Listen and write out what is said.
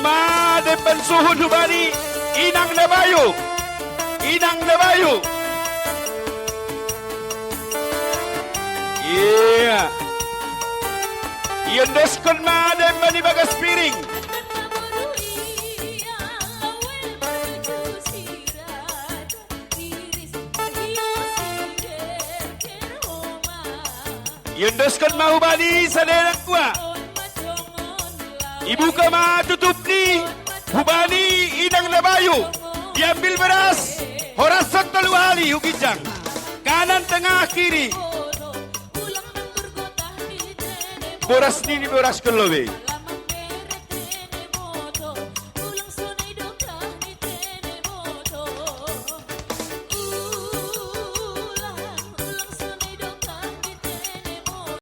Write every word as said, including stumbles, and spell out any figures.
Ma demban suhut hubani inangna Bayu. Inangna Bayu. Iya. Iondoskon ma demban i bagas piring. Iondoskon ma hubani sada dangkua. Ibuka ma tutupni hubani inangna Bayu. Diambil beras, horashon tolu hali hu ginjang. Kanan, tengah, kiri. Boras ni diboraskon lobi.